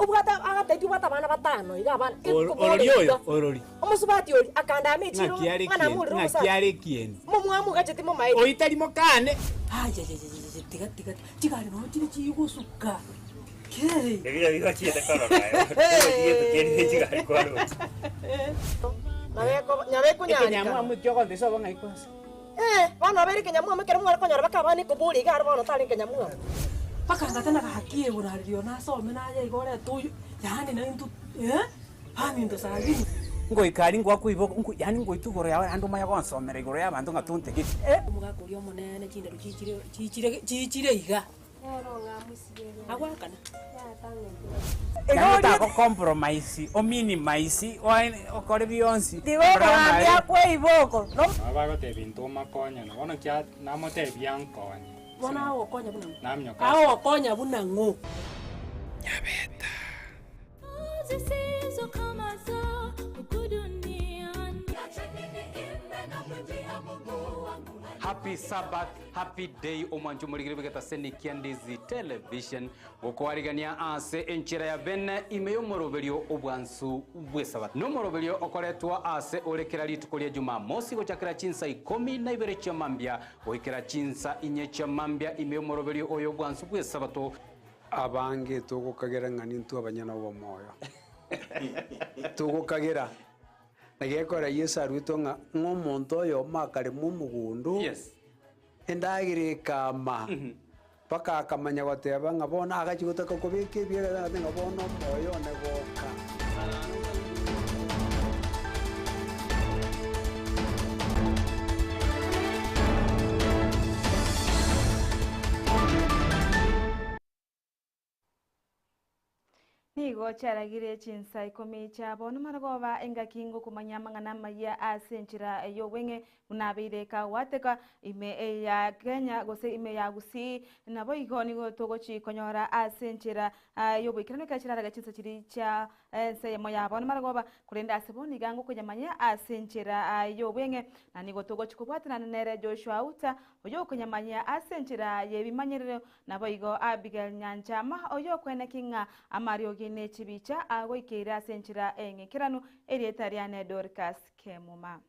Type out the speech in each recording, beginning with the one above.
Obwate agatebi obwate abana batano iga abana Orori oyo, orori. Omosubati oria akandama echiro Ng'aki are ng'a kieni, namorere ng'aki omosacha. are kieni. Momwamu ogacheti momaete. Oyio tari mokane. Ayayayayaya tiga tiga chigari nonya chire chigosuka kei. Ebiro bigochiete korora aye bono, nigo chigeto keria ne chigari kwaroche. Nabo ekonyarekana. Ekenyamwamu ekio ogonta ase obo ng'ai kwansa? Ee, bono obeire ekenyamwamu ekero mware konyora baka abana ekoboria iga aro bono tari ekenyamwamu. Mpaka ngate gaki egoraririo nasome naye iga orete oyo yaani naintwe eh baminto sagini. Ngoika aria ngoakwa ibo, nko yaani ngoitwa igoro yao naende omanye gonsomera igoro y'abanto ng'a tontegeti. Omogaka oria omonene chinderu chichire chichire chichire iga. Agoakana. Yaani otago compromise, o minimize, oe okore bionsi. Tiga okogambia kw'eiboko. Nabo bagotebia intwe omakonyana, bono ki namotebia ankonye. Bono agokonya buna ng'o? Naminyoka ase. Agokonya buna ng'o? Nyabeta. Happy Sabbath, happy day omwancho omorigire bw'egetaseni kia Ndizi Television gokoarigania ase enchera ya bene ime y'omoroberio obwansu bw'esabato. Nomoroberio okoretwa ase ore kera rituko ria Jumamosi gochakera chinsa ikomi na ibere chia mambia goikera chinsa inye chia mambia ime y'omoroberio oyo obwansu bw'esabato. Abange togokagera ng'a nintwe abanyene obomoyo. Togokagera. Na gekora Yeso aruetwe ng'a ng'a omonto oyomo akarema omogondo, Yes. endagera ekama, mpaka akamanya goteba ng'a bono agachia gotaka kobeka ebiegwa agateba ng'a bono omoyo one goka. Nigo chiaragire chinsa ikomi chia bono marogoba engaki ngokomanya amang'ana amayia ase enchera y'obweng'e buna abeire kagwateka ime ya Kenya gose ime ya Gusii. Naboigo nigo togochi konyora ase enchera y'oboikeranu ekero chirarage chinsa chiria chia ense eyemo ya bono marogoba, korende ase bono iga ngokonyamanya ase enchera y'obweng'e na nigo togochi kobwatanana nere Joshua Auta oyokonyamanyia ase enchera y'ebimanyerero Naboigo Abigail Nyanchama, oyokweneki ng'a amariogi ne chibicha agoikeire ase enchera eng'ikeranu, erieta riane Dorcas Kemuma.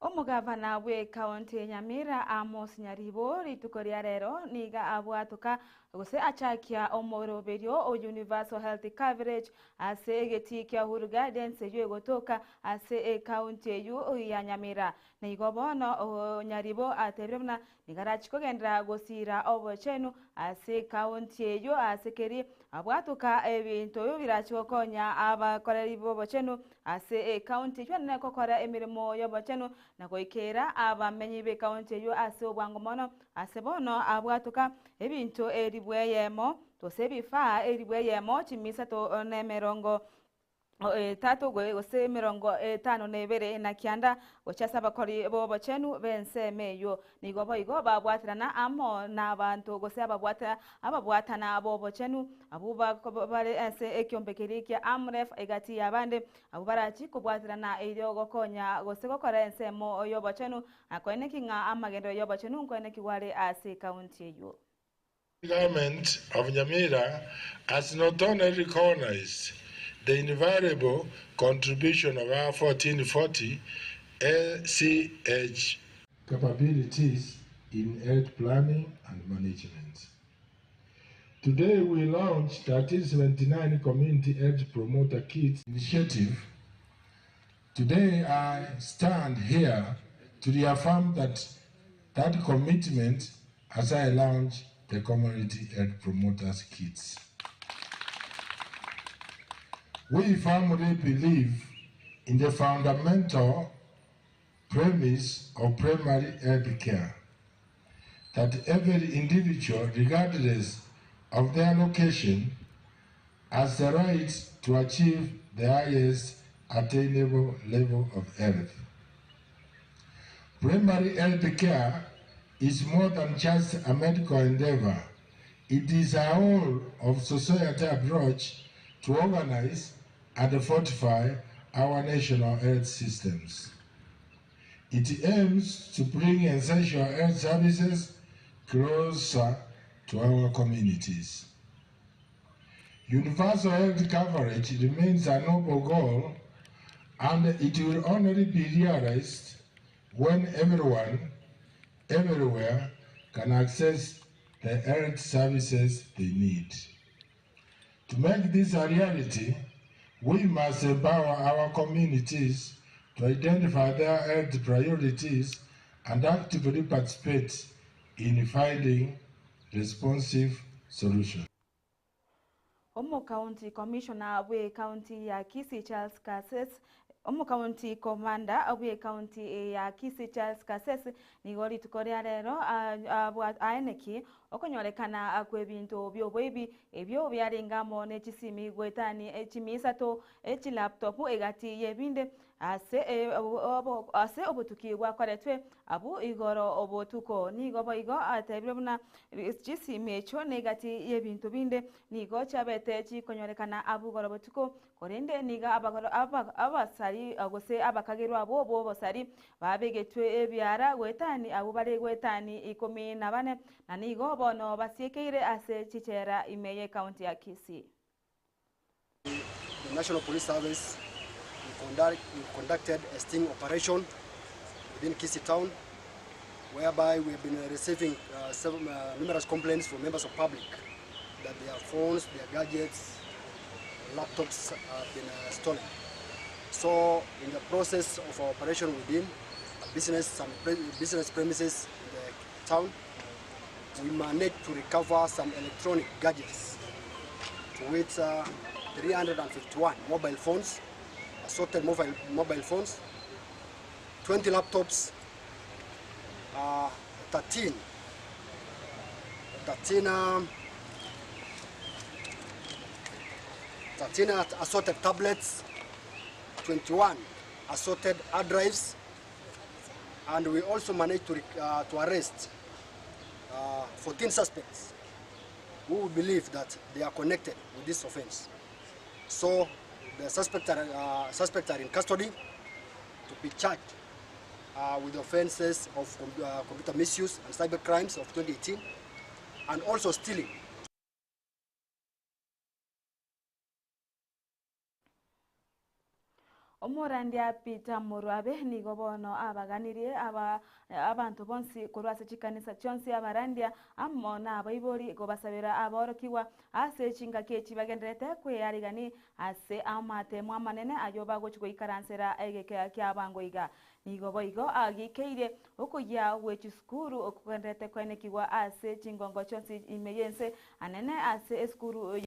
Omogavana bw'ekaunti ya Nyamira Amos Nyaribo rituko ria rero nigo abwatoka gose achakia omoroberio o Universal Health Coverage ase egetii kia Uhuru Gardens eyio egotoka ase ekaunti eyio ya Nyamira. Nigo bono Nyaribo atebire buna nigo arachie kogenderera gosiira obochenu ase ekaunti eyio ase keri abwatoka ebinto birache gokonya abakoreri b'obochenu Ase ekaunti eyio nere gokora emeremo y'obochenu na goikeera abamenyi b'ekaunti eyio ase obwango mono. Ase bono abwatoka ebinto elifu eyemo, gose ebifaa elifu eyemo, chimia isato na emerongo etato gose emerongo etano na ebere na kianda, gochia ase abakori b'obochenu b'ensemo eyio. Nigo boigo babwaterana amo nabanto gose ababwate ababwatana b'obochenu, abwo bare ase ekiombe keria kia Amref egati y'abande, abwo barachie kobwaterana erio gokonya gose gokora ensemo y'obochenu, na koeneki ng'a amagenderero y'obochenu nkoenekigwa are ase ekaunti eyio. Government of Nyamira has not only recognized the invaluable contribution of our 1440 ACH capabilities in health planning and management. Today we launched 1379 Community Health Promoter Kits initiative. Today I stand here to reaffirm that that commitment as I launch the Community Health Promoters Kits. We firmly believe in the fundamental premise of primary health care that every individual, regardless of their location, has the right to achieve the highest attainable level of health. Primary health care is more than just a medical endeavor. It is a whole of society approach to organize and fortify our national health systems. It aims to bring essential health services closer to our communities. Universal health coverage remains a noble goal and it will only be realized when everyone, everywhere, can access the health services they need. To make this a reality, we must empower our communities to identify their health priorities and actively participate in finding responsive solutions. Omocounty commissioner bwe county ya Kisii Charles Kases omocounty commander bwe county ya Kisii Charles Kases nigo rituko ria rero aeneki okonyorekana kw'ebinto by'oboibi ebyo biarengamo ne chisimi gwetani chimisato echilaptop egati y'ebinde ase ase obotuki bwakoretwe abu igoro obotuko nigo boigo atebire buna chisimi echo negati y'ebinto binde nigo chabete chikonyorekana abu igoro botuko korende niga abasari gose abakagerwa abo bobosari babegetwe ebiara gwetani abo bare gwetani 14 na nigo bono basiekeire ase chichera ime ye county ya Kisii. The National Police Service we conducted a sting operation within Kisii town, whereby we have been receiving numerous complaints from members of public that their phones, their gadgets, laptops have been stolen. So in the process of our operation within a business, some business premises in the town, we managed to recover some electronic gadgets, to which 351 mobile phones, assorted mobile phones, 20 laptops, 13 assorted tablets, 21 assorted hard drives, and we also managed to arrest 14 suspects who we believe that they are connected with this offense. So the suspects are in custody to be charged with offenses of computer misuse and cyber crimes of 2018, and also stealing. Omorandia Peter Morwabe nigo bono abaganirie abantu bonsi korwa ase chikanisa chionsi abarandia amo na abaibori gobasabera aborokigwa ase chingaki echi bagenderete kweyarigani ase amatemo amanene ayo bagochi goikaransera egeke kia bango iga nigo boigo agikeire okoyia gwe chisukuru okugenderete kwenekigwa ase chingongo chionsi ime yense anene ase esukuru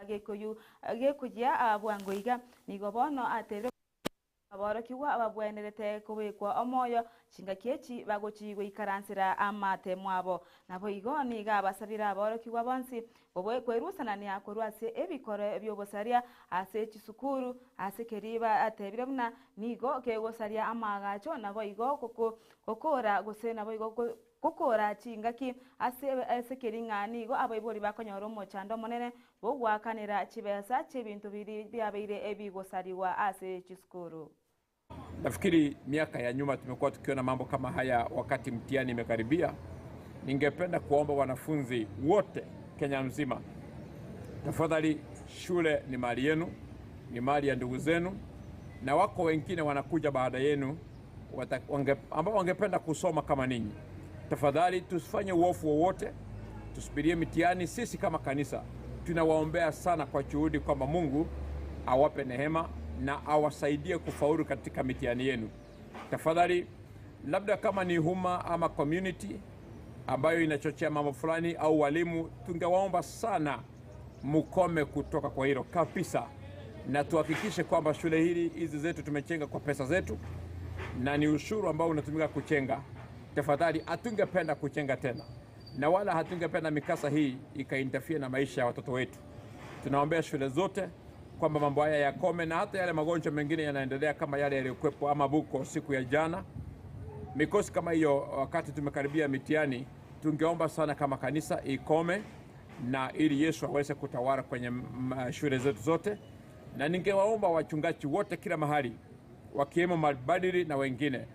gekuyu gekuyia bwango iga nigo bono atere aborokigwa ababwenerete kobekwa omoyo chingaki echi bagochi goikaransera amatemo abo nabo igo niga abasabira aborokigwa bonsi kwerusanania korwa ase ebikoro by'obosaria ase chisukuru ase keriba atebire buna nigo kegosaria amagacho nabo igo kokora gose nabo igo kokora chingaki ase kering'a nigo abaibori bakonyora omochando omonene bogwakanera chibesa chebintu biri byabeire ebigosariwa ase chisukuru. Nafikiri miaka ya nyuma tumekuwa tukiona mambo kama haya wakati mtihani imekaribia. Ningependa kuomba wanafunzi wote Kenya mzima, tafadhali, shule ni mali yenu, ni mali ya ndugu zenu, na wako wengine wanakuja baada yenu ambao wangependa kusoma kama ninyi. Tafadhali tusifanye uofu wowote, tusubirie mitihani. Sisi kama kanisa tunawaombea sana kwa juhudi kwamba Mungu awape neema na awasaidie kufaulu katika mitihani yenu. Tafadhali, labda kama ni huma ama community ambayo inachochea mambo fulani au walimu, tungewaomba sana mukome kutoka kwa hilo kabisa, na tuhakikishe kwamba shule hili hizi zetu tumechenga kwa pesa zetu na ni ushuru ambao unatumika kuchenga. Tafadhali, hatungependa kuchenga tena na wala hatungependa mikasa hii ikainterfere na maisha ya watoto wetu. Tunaombea shule zote kwamba mambo haya yakome, na hata yale magonjwa mengine yanaendelea kama yale yaliyokuwepo ama buko siku ya jana. Mikosi kama hiyo, wakati tumekaribia mitihani, tungeomba sana kama kanisa ikome, na ili Yesu aweze kutawala kwenye shule zetu zote. Na ningewaomba wachungaji wote kila mahali, wakiwemo mabadili na wengine,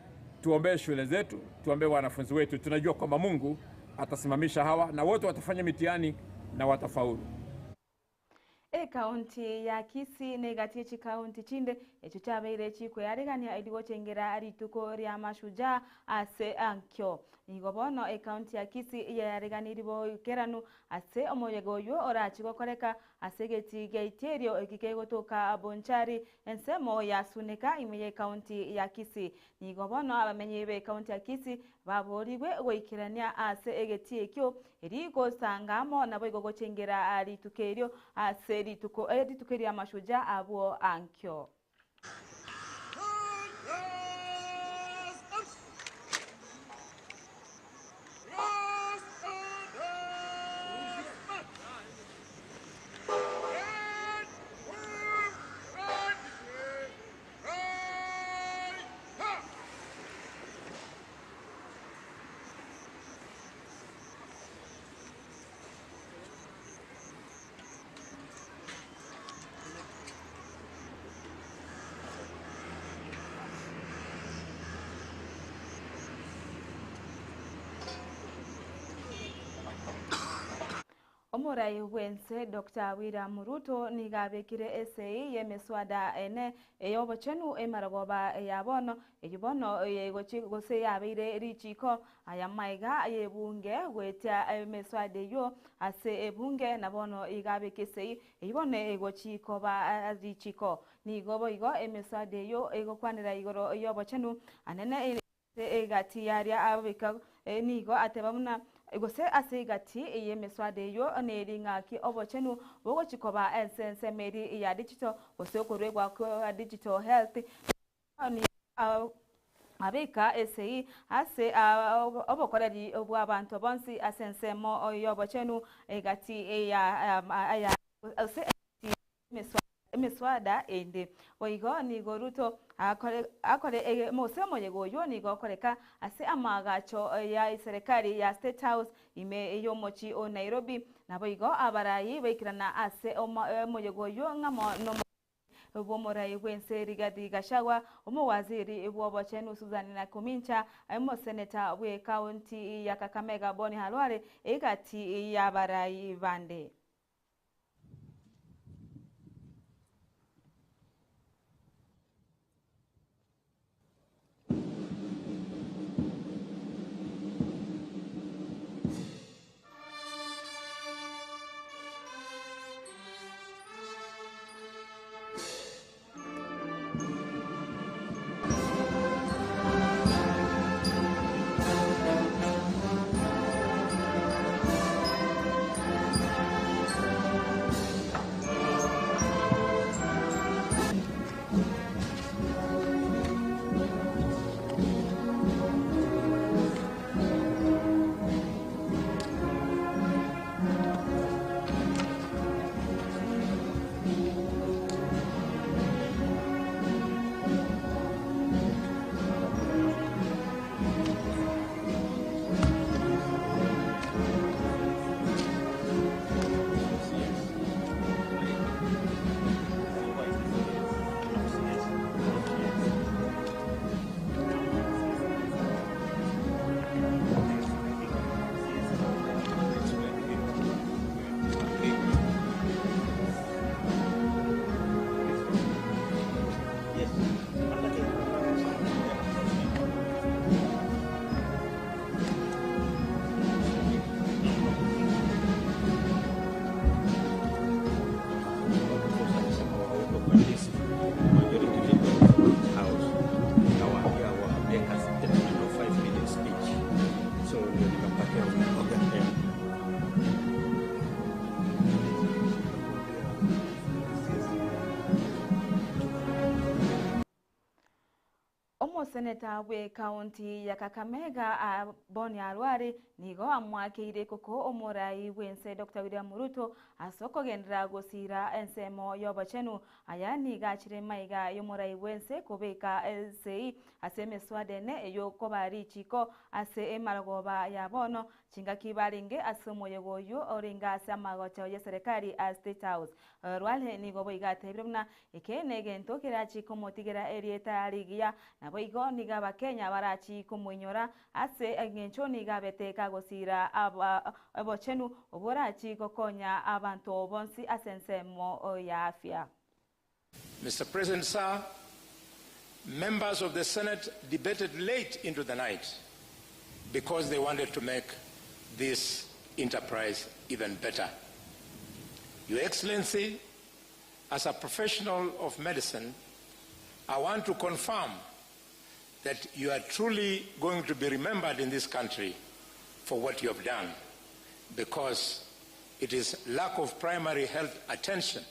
tuombee shule zetu, tuombee wanafunzi wetu. Tunajua kwamba Mungu atasimamisha hawa na wote watafanya mitihani na watafaulu. Ekaunti ya Kisii negatie chikaunti chinde echo chabeire chikwearegania erigochengera rituko ria mashujaa ase ankio. Nigo bono ekaunti ya Kisii yareganiri boikeranu ase omoyega oyo orachi gokoreka ase egeti gia Itierio eki kegotoka Bonchari ensemo ya Suneka ime ya ekaunti ya Kisii. Nigo bono abamenyi be ekaunti ya Kisii baborigwe goikerania ase egeti ekio erigosanga amo nabo igo gochengera rituko erio ase rituko rituko ria mashujaa abwo ankio. Omorai bwense Dr. William Ruto nigabekire esei y'emeswada ene ey'obochenu emarogoba ya bono eyo bono egochi gose yabeire richiko aya maiga y'ebunge gwetia emeswada eyo ase ebunge na bono igabeka esei eyo bono egochi koba richiko. Nigo boigo emeswada eyo egokwanera igoro y'obochenu anene egati yaria abeka nigo ateba buna gose ase egati y'emeswada eyo nering'aki obochenu bogochikoba ensensemeri ya digital gose okorwegwa kwa digital health abeka esei ase obokoreri bwa abanto bonsi ase ensemo y'obochenu egati ya ase emeswada ende. Boigo nigo Ruto akore mose omoyega oyo nigo okoreka ase amagacho ya serikali ya State House ime y'omochi o Nairobi. Nabo igo abarayi baikirana ase omoyega oyo ng'amo bw'omorai bwense Rigathi Gachagua, omowaziri bw'obochenu Susan Nakumincha, omoseneta bw'ekaunti ya Kakamega Boni Khalwale egati y'abarayi bande. Omoseneta bw'ekaunti ya Kakamega Boni Arwari nigo amwakeire koko omorai bw'ense Doctor William Ruto ase okogenderera gosiira ensemo y'obochenu. Aya nigo achire maiga y'omorai bw'ense kobeka esegi ase emeswada ene ey'okoba richiiko ase emarogoba ya bono chingaki barenge ase omoyega oyio orenge ase amagocho y'eserekari a State House. Rwale nigo boigo atebire buna eke negento kerachi komotigera erieta rigiya, naboigo nigo abakenya barachi komoinyora ase engencho nigo abete kagosiira obochenu oborachi gokonya abanto bonsi ase ensemo ya afya. Mister President, sir, members of the Senate debated late into the night because they wanted to make this enterprise even better. Your Excellency, as a professional of medicine, I want to confirm that you are truly going to be remembered in this country for what you have done, because it is lack of primary health attention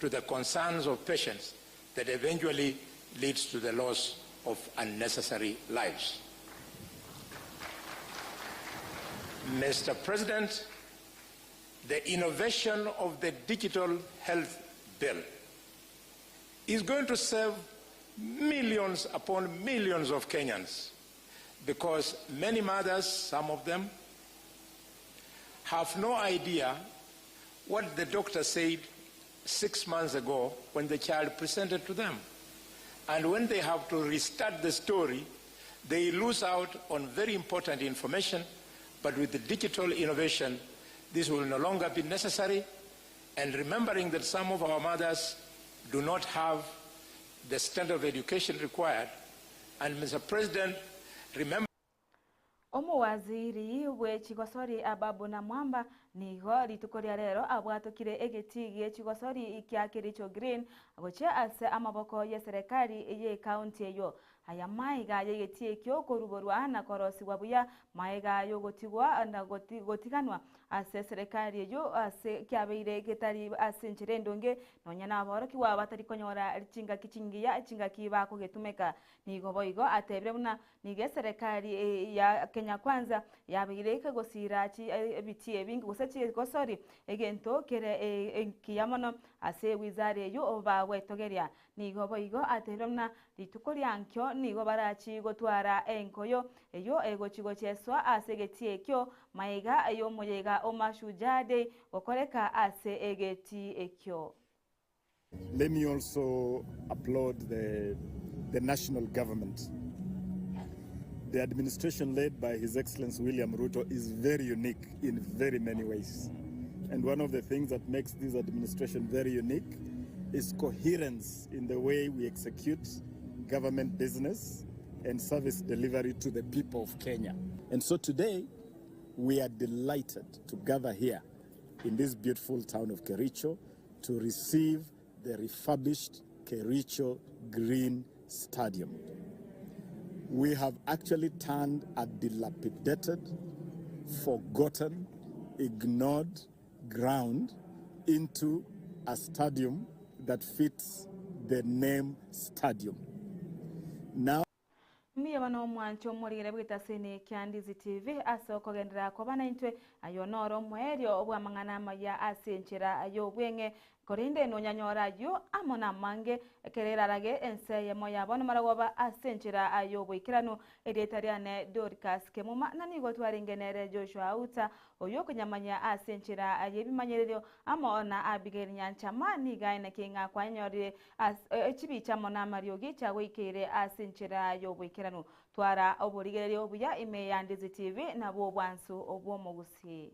to the concerns of patients that eventually leads to the loss of unnecessary lives. Mr. President, the innovation of the digital health bill is going to save millions upon millions of Kenyans, because many mothers, some of them, have no idea what the doctor said 6 months ago when the child presented to them. And when they have to restart the story, they lose out on very important information. But with the digital innovation, this will no longer be necessary. And remembering that some of our mothers do not have the standard of education required, and Mr. President, remember... Omowaziri bwe chigosori Ababu Namwamba nigo rituko ria rero abwatokire egetii gie chigosori kia Kericho Green gochia ase amaboko ye serikali ye county eyo. Aya maiga y'egetii ekio koruborwa na korosigwa buya maiga yogotigwa na gotiganwa ase serikali eyo ase kiabeire getari ase enchera endonge nonya naborokigwa batari konyora chingaki chingiya chingaki bakogetumeka. Nigo boigo atebire buna nigo eserikali ya Kenya Kwanza yabeire ekegosira ebitii ebingi gose chigosori egento kere enkiya mono ase wizara eyo bagwetogeria. Nigo boigo atebire buna rituko riankio nigo barachi gotwara enkoyo eyo egochigocheswa ase egetii ekio maiga y'omoyega Omashujaa Day gokoreka ase egetii ekio. Let me also applaud the national government. The administration led by His Excellency William Ruto is very unique in very many ways. And one of the things that makes this administration very unique is coherence in the way we execute government business and service delivery to the people of Kenya. And so today, we are delighted to gather here in this beautiful town of Kericho to receive the refurbished Kericho Green Stadium. We have actually turned a dilapidated, forgotten, ignored ground into a stadium that fits the name stadium. Now, Mbuya bano omwancho omorigere bw'etasini kia Ndizi TV ase okogenderera koba naintwe ayo noro omoerio obw'amang'ana amaya ase enchera y'obweng'e korende nonyanyora ayio amo na amange ekererarage ense eyemo yabo nomaragoba ase enchera y'oboikeranu erieta riane Dorcas Kemuma na nigo twarenge nere Joshua Auta oyo okonyamanya ase enchera y'ebimanyererio amo na Abigail Nyanchama niga aine keng'a kwanyorire chibicha amo na amariogi chiagoikeire ase enchera y'oboikeranu twara oborigererio obuya ime ya Ndizi TV nabwo obwansu obw'omogusi.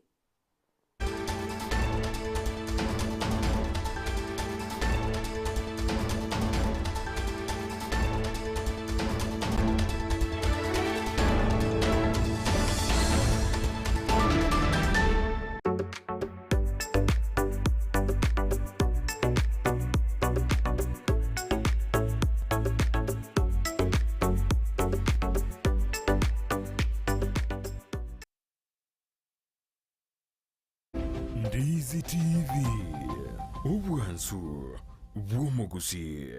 Ndizi TV, obwansu bw'omogusi.